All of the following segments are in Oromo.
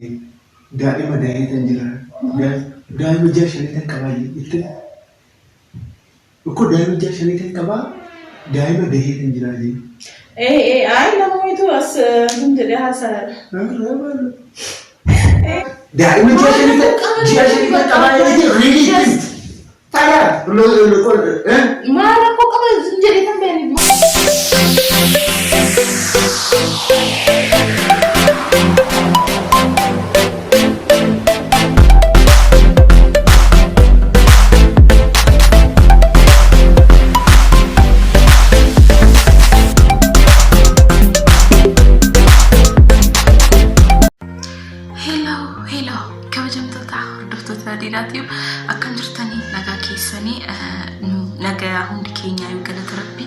Daa'ima daa'itan jira. Daa'ima ji'a shanii tan qabaa jette. Ukkoo daa'ima ji'a shanii tan qabaa daa'ima dahee tan jira jee. Ee ee ay namoota as hin jedhee haasaa. Daa'ima ji'a shanii tan ji'a shanii tan qabaa jette really think. Tayaa Maal rakkoo qaba hin jedhee tan beekni. Hello, hello, kabajamtoota hordoftoota Diidaatiif akkam jirtanii nagaa keessanii nagaa hundi keenyaa yoo galata rabbi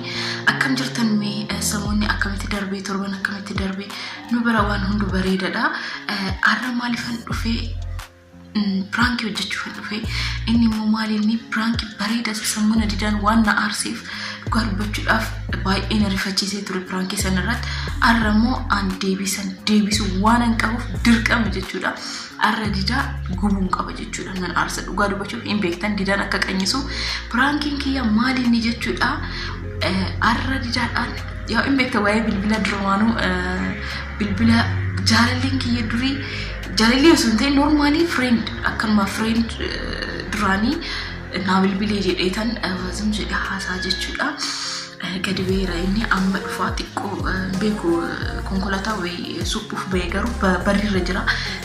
akkam jirtan mee samoonni akkamitti darbee torban akkamitti darbee nu bira waan hundu bareedadha. Har'a maaliifan dhufee piraankii hojjechuufan dhufee inni immoo maali inni piraankii bareeda sammuna didaan waan na aarseef dhugaa dubbachuudhaaf baay'ee na rifachiisee ture piraankii sana irratti har'a immoo an deebisan deebisu waan an qabuuf dirqama jechuudha. Har'a didaa gubuun qaba jechuudha nan aarsa dhugaa dubbachuuf hin beektan didaan akka qanyisu piraankiin kiyya maali inni jechuudha. Har'a didaadhaan yaa hin beekta waa'ee bilbila durumaanuu bilbila jaalalleen kiyya durii jaalallee osoo hin ta'in normaalii friend akkanuma friend duraanii naa bilbilee jedheetan zim jedhe haasaa jechuudha. Gadi ba'eera inni amma dhufaa xiqqoo beeku konkolaataa wayii suphuuf ba'e garuu barriirra jira.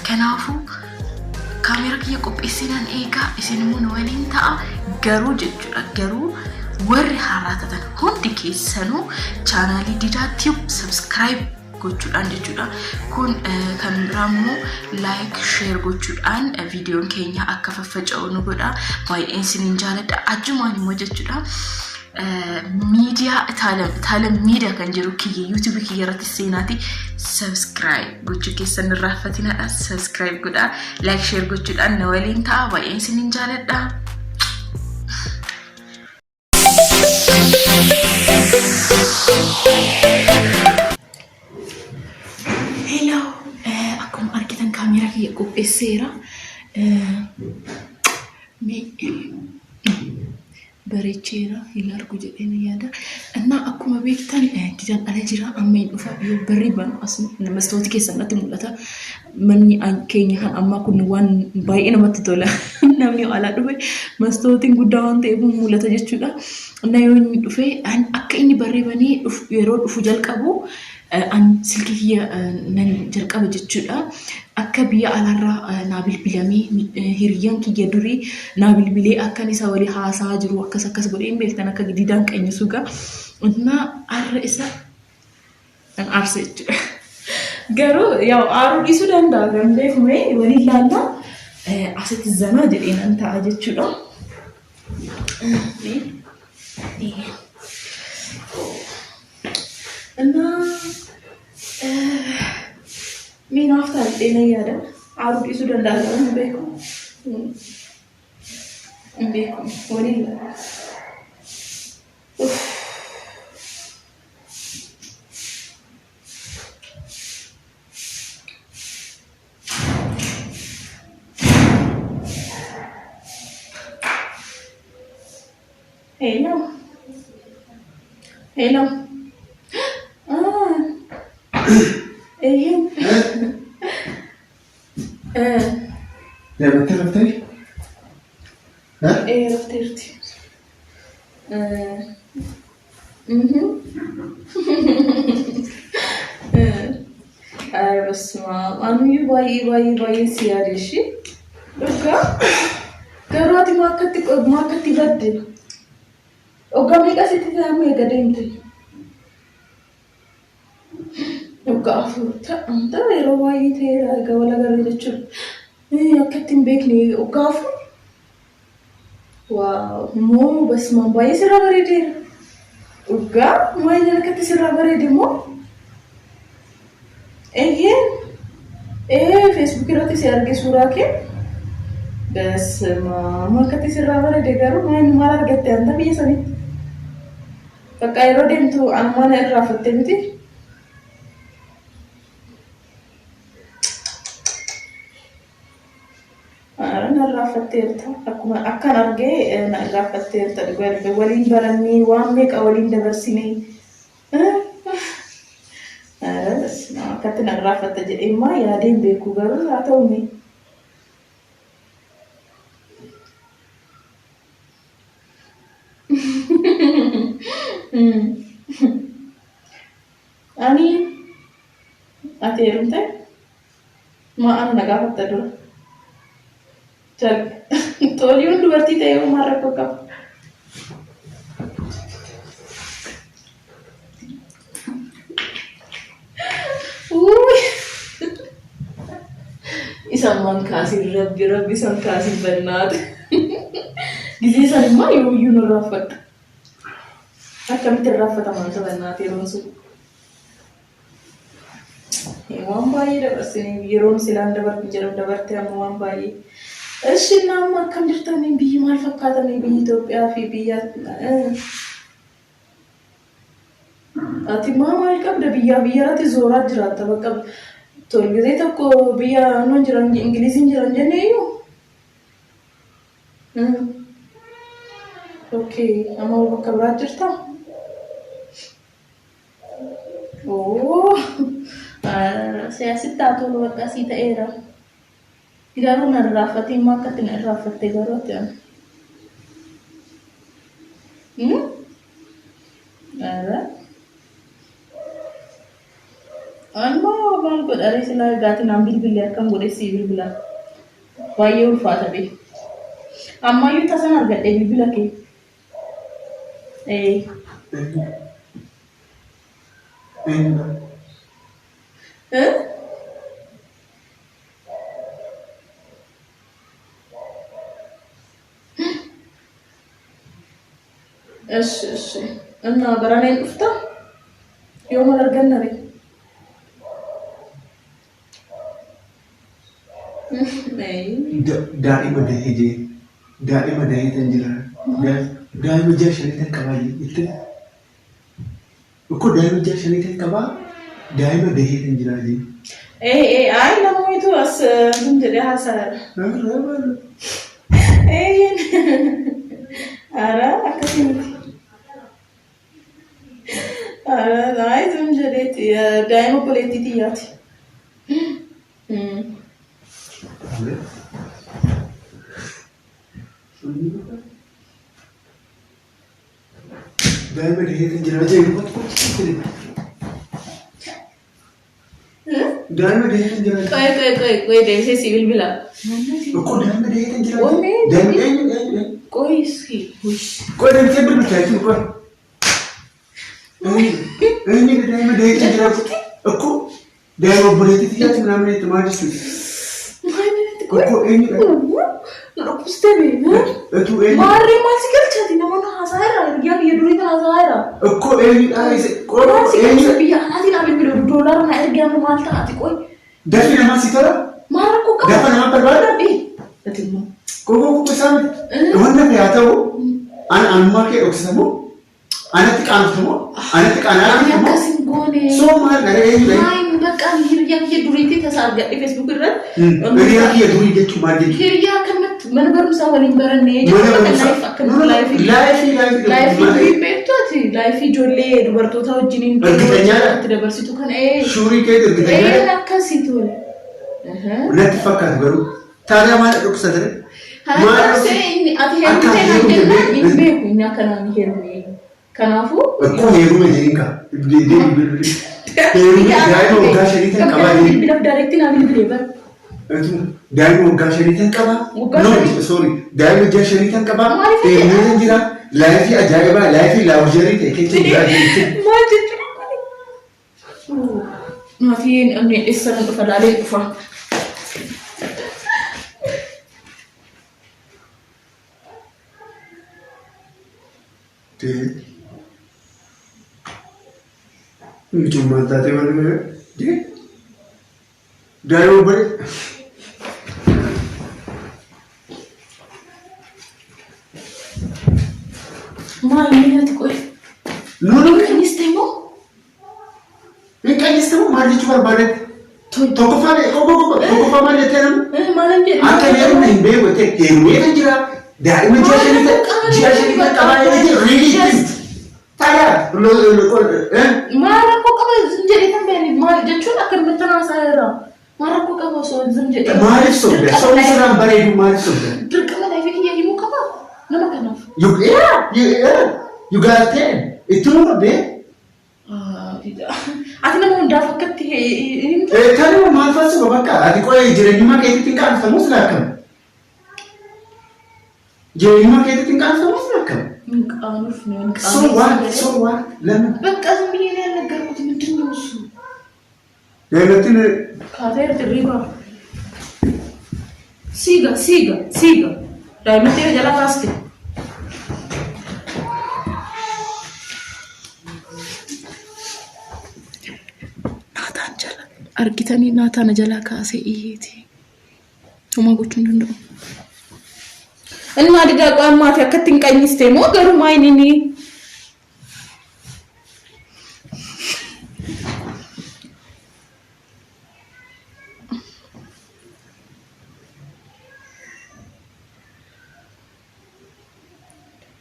Kanaafuu kaameera kiyya qopheessinaan eegaa isin immoo nu waliin ta'a garuu jechuudha garuu warri haaraa taatan hundi keessanuu chaanaalii Didaa Tube subscribe gochuudhaan jechuudha. Kun kan biraa immoo like share gochuudhaan viidiyoon keenya akka faffaca'u nu godha. Baay'een isiniin jaaladha. Ajumaan immoo jechuudha. Miidiyaa Itaalam miidiyaa kan jedhu kiyya yuutuubii kiyya irratti seenaati subscribe gochuu keessan irraa fatinaadha. Subscribe godhaa like share gochuudhaan na waliin ta'a. Baay'een isiniin jaaladha. Hello, akkuma argitan kaameeraa kiyya qopheesseera. Mee bareecheera hin argu jedheen yaada. Innaa akkuma beektan didaan ala jira amma hin dhufa yoo barri banu as mastooti keessan natti mul'ata. Manni keenya kan ammaa kun waan baay'ee namatti tola. Namni alaa dhufe mastootiin guddaa waan ta'eef mul'ata jechuudha. Innaa yoo inni dhufe akka inni barree banee yeroo dhufu jalqabu an silkii kiyya nan jalqaba jechuudha. Akka biyya alaarraa naa bilbilamee hiriyyaan kiyya durii naa bilbilee akkan isa walii haasa'aa jiru akkas akkas godhee hin beektan akka didaan qanyisu gaa. Innaa har'a isa nan aarsa jechuudha. Garuu yaa aaruu dhiisuu danda'a kan beekume waliin laallaa asitti zanaa jedhee nan ta'a jechuudha. Innaa mee naaf ta'a jedhee nan yaada. Aaruu dhiisuu danda'a garuu hin beeku. Hin beeku waliin laalla. Hello. Hello. Ah. Eeyyeen. Eh, Daa'imatti raftee? ee rafteerti. Eh. Mhm. Eh. ኧረ በስመ አብ anuyyuu baay'ee baay'ee baay'ee si yaade ishee dhugaa garuu ati maa akkatti maa akkatti badde Waggaa meeqa sitti ta'e amma eega deemte? Waggaa afur ta'a ta'a yeroo baay'ee ta'eera egaa wal agarre jechuudha. Akka itti hin beekne waggaa afur. Waaw moo basmaan baay'ee sirraa bareedeera. Dhugaa maal akkatti sirraa bareede moo? Eeyyee ee feesbuuk irratti si arge suuraa kee. Basmaa akkatti sirraa bareede garuu maal maal argatte anta biyya sanitti? Bakka yeroo deemtu anumaan irraa fatte miti. na irraanfatteerta. Akkuma akkan argee na irraanfatteerta dhugaa dhugaa waliin barannee waan meeqa waliin dabarsinee. Akkatti na irraanfatta jedhee immoo yaadeen beeku garuu haa ta'u mee. Ani ati heerumte maa ana na gaafatta dura. Toliyoon dubartii ta'ee maal rakkoo qaba? Isan man kaasiin rabbi rabbi isan kaasiin bannaata. Gizee san immoo yooyyuu nu irraanfadha. Akkamitti irraanfatama wanta bannaata yeroon sun. Waan baay'ee dabarsine yeroon silaan dabartu jedhamu dabarte amma waan baay'ee. Ishi nama akkam jirtanii biyyi maal fakkaatanii biyyi Itoophiyaa fi biyya ati maa maal qabda biyyaa biyyarratti zooraa jiraatta bakka tolgizee tokko biyya nuun jiran Ingiliziin jiran jennee iyyuu. Okay, amma bakka biraa jirtaa? Oo, siyaasitti haa tolu bakka asii ta'eera. Garuu na irraanfatee immoo akkatti na irraanfatte garuu ati ana. Ammoo maal godha ree silaa egaati naan bilbilee akkam godhe sii bilbila. Baay'ee ulfaata bee. Ammayyuu tasan argadhe bilbila kee. Ee. Eenyudha? Eh? እሺ እሺ። እና በራኔን ኡፍታ yooma arganna ree? Daa'ima dahee jee. Daa'ima dahee tan jira. Daa'ima ji'a shanii tan qabaa jette. Ukkoo daa'ima ji'a shanii tan qabaa. Daa'ima dahee tan jira jee. Ee ee ay namoota as hin jedhee haasa'aadha. Ee ara akkasii miti. Ara ay zum jedheeti daa'ima obboleettii xiyyaati. Daa'ima dahee tan jira jee. Daa'ima dahee tan jira. Qoy qoy qoy qoy deebisee si bilbila. Ukkoo daa'ima dahee tan jira. Onnee. Daa'ima eenyu eenyu. Qoy si. Qoy deebisee bilbilcha jechuun qoy. Eenyu daa'ima dahee tan jira. Ukkoo daa'ima obboleettii xiyyaati ምናምን itti maal jechuudha. Ukkoo eenyudha? Na dhukkubsitee beeku. Utuu eenyu? Maarree maal si galchaati namoonni haasaa irraa hiriyaa biyya durii kan haasaa irraa. Ukkoo eenyudha? Qoy Maal si galcha eenyudha? biyya alaatiin naa bilbilu doolaara na ergaa maal ta'aati qoy. Dafii namaa si tola? Maal rakkoo qaba? Dafa namaa barbaada? Ati immoo. Qoqoo qoqoo isaa miti. Wanta haa ta'u ana anummaa kee dhoksitamoo anatti qaanfatamoo anatti Ani qaana'aa akkas hin goone. soo maal gara eenyudha? Maayin bakka ani hiriyaa biyya duriitti tasa argadhe Facebook irratti. Hiriyaa kiyya durii jechuun maal jechuudha? Hiriyaa akkanatti mana barumsaa waliin barannee Mana jechuudha. barumsaa. Life akkanatti life. Laayifii laayifii. Laayifii durii beektu ati laayifii ijoollee dubartoota wajjiniin Ergitanyadha. itti dabarsitu kana ee. Shuurii keetu ergitanyadha. Ee akkasii tole. Natti fakkaatu garuu. Taatee maal dhukkubsatee? Haa ta'e inni ati heerumtee naan jennaan hin beeku inni akka naan heerume. Kanaafuu. Akkuma heerume jedhin kaa. Heerume daa'ima waggaa shanii tan qabaa jedhin. Bilbilaaf direct naa bilbilee bara. Daa'ima waggaa shanii tan qabaa. Waggaa No, shanii? sorry. Daa'ima ji'a shanii tan qabaa. Maaliif Heerumee tan jira. Laayifii ajaa'ibaa laayifii laawujarii ta'e keessa jira jechuudha. Maal jechuudha kuni? Maatiin inni eessa nan dhufa laalee dhufa. Mucummaan taatee maal godhe? Daa'ima bare. Maal inni nyaati qoy? No, no, Inni ta'e moo? Hin qallistamu maal jechuu barbaadetti? Tokkoffaa tokkoffaa maal jettee nama? Maalan jedhe? Akka heerumne hin beeku jettee, heerumee kan jira. Daa'ima ji'a 5 qabaa jedhee really tayaa. Maal rakkoo qaba zim jedhee tan beekni maal jechuun akka namatti haasaa jira. Maal rakkoo qaba osoo zim jedhee? Maaliif sobda? Sobni sirraan bareedu, maaliif sobda? Dirqama life kiyya himuu qaba nama kanaaf. You, yeah, you, yeah. You got 10. Itti nuu qabdee? Ati nama hundaaf akkatti himta? Kanuma maal faasuma bakka ati qo'ee jireenyummaa keetitti hin qaanfamu sila akkam? Jireenyummaa keetitti hin qaanfamu sila akkam? Hin qaanofne, hin So what? So what? ለምን? በቃ ዝም ብዬ ነው ያልነገርኩት። ምንድን ነው እሱ? Deemattiin Kaateerti riba. Siiga, siiga, siiga. Daa'imatti jala kaaste. Naataan jala argitanii naataan jalaa kaasee iyyeeti. Homaa gochuu hin danda'u. Innaa didaa qaamaati akkatti hin qanyiste moo garuu maayinini?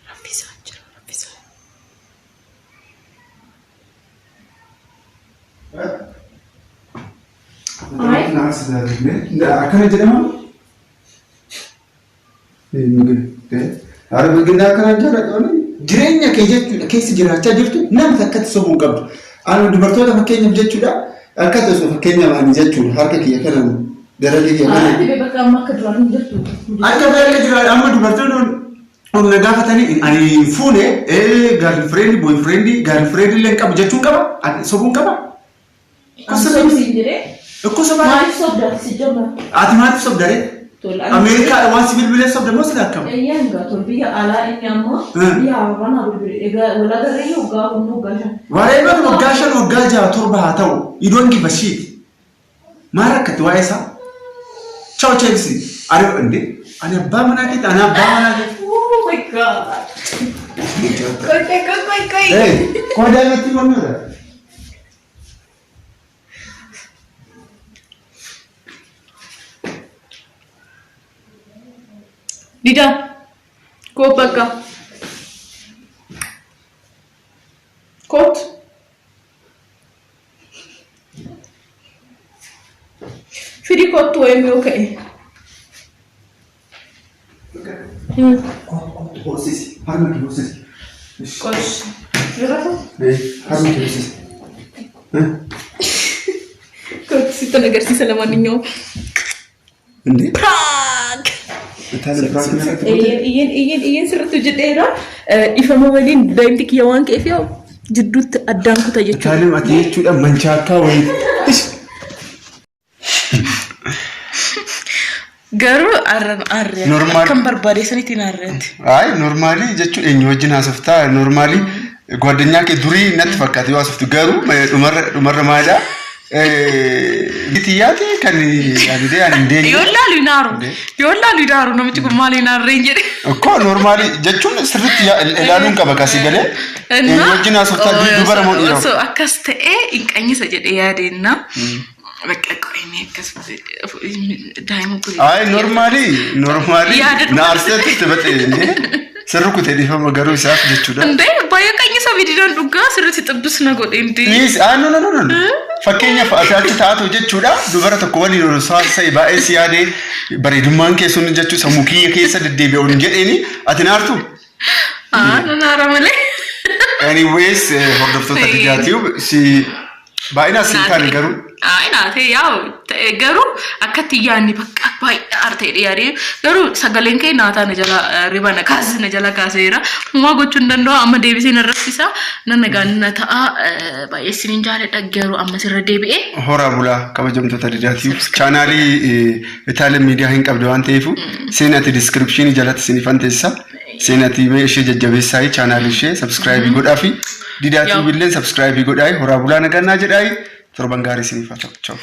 Raffisaa jira, raffisaa. Akkana jedhama. Haala akkana jaalladha. Jireenya kee jechuudha keessa jiraachaa jirtu nama takkatti sobuu hin qabdu. Ani dubartoota fakkeenyaaf jechuudha akka ta'u fakkeenyaaf ani jechuudha harka kiyya kanan daralii kiyya kanan. Ati bakka amma akka duraan hin jirtu. Akka baay'ee jira amma dubartoonni humna gaafatanii ani fuune girlfriend, boyfriend, girlfriend illee hin qabu jechuun qaba, ani sobuun qaba. Sobsiin jedhee. Ikkoo sobaa. Maaliif sobda si jabaa? Ati maaliif sobdaree? Tola. Ameerikaadha waan si bilbilee sobda moo sila akkam? Eeyyaan gaa tol biyya alaa inni ammoo biyya Awurooppaa naa bilbile. Egaa wal agarree waggaa humna waggaa 5. Waa'ee waggaa 5, waggaa 6, 7 haa ta'u, you don't give a shit. Maal rakkatti waa'ee isaa? Ciao Chelsea. Ani እንዴ ani abbaa manaa keeti, ani abbaa manaa keeti. Oh my God. ቆይ ቆይ ቆይ ቆይ ቆይ. Hey, koo daa'imatti mormuudha. Didaa. Koo bakka. Koot. Fidi kottu wayim yoo ka'e. Koo hoosisi. Harma kee hoosisi. Qosh. Jiratu? Harma kee hoosisi. Kottu sittan agarsiisa ለማንኛውም እንዴ Prank! Prank Iyyeen iyyeen iyyeen iyyeen sirriitti hojjedheera. Ifama waliin daa'imti kiyya waan ka'eef yoo jidduutti addaan kuta jechuudha. Taalim ati jechuudha manchaakkaa wayii. Garuu arran arre Normaal- akkan barbaade sanitti hin arreetti. Ay, normally jechuun eenyu wajjin haasoftaa? Normally ጓደኛ kee durii natti fakkaate yoo haasoftu, garuu dhumarra maalidha? Bitiyyaati kan ani dee ani hin deenye. Yoo laalu hin aaru. Yoo laalu hin aaru, namichi kun maal hin aarreen jedhe. Akkoo normally jechuun sirriitti ilaaluun qaba kasii galee. Eenyu wajjin haasoftaa, dubara moo dhiira? Osoo akkas ta'ee hin qanyisa jedhee yaadeenna. Bakka qo'inni akkas daa'ima kun. Ay, normally normally Yaada na arsee itti baxee sirri kutee, dhiifama garuu isaaf jechuudha. እንዴ baay'ee qanyisa bididaan dhugaa sirriitti xibbis na godhe እንዴ. Please, ah, no, no, no, no, no. Fakkeenyaaf ati achi taatu jechuudha dubara tokko waliin osoo haasa'e baay'ee si yaadee bareedummaan kee sun jechuu sammuu kiyya keessa deddeebi'uun jedheeni ati naartu. Ah, nan aara malee. Anyways, hordoftoota Didaatiif si baay'inaan si taane garuu. Ay, naate yaa ta'e garuu akkatti yaadni bakka baay'ee aartee yaadee garuu sagaleen kee naataa na jala riba na kaase, na jala kaaseera. Homaa gochuu hin danda'u, amma deebisee na raffisa, na nagaan na ta'a, baay'ee isiniin jaaladha garuu amma sirra deebi'ee. Horaa bulaa kabajamtoota Didaatiif, chaanaalii Itaaleen miidiyaa hin qabde waan ta'eef seenati description jalatti isiniifan teessisa. Seenati mee ishee jajjabeessaa, chaanaalii ishee subscribe godhaa fi Didaatiif illee subscribe godhaa. Horaa bulaa, nagannaa jedhaa, torban gaarii isiniif haa ta'u. Ciao.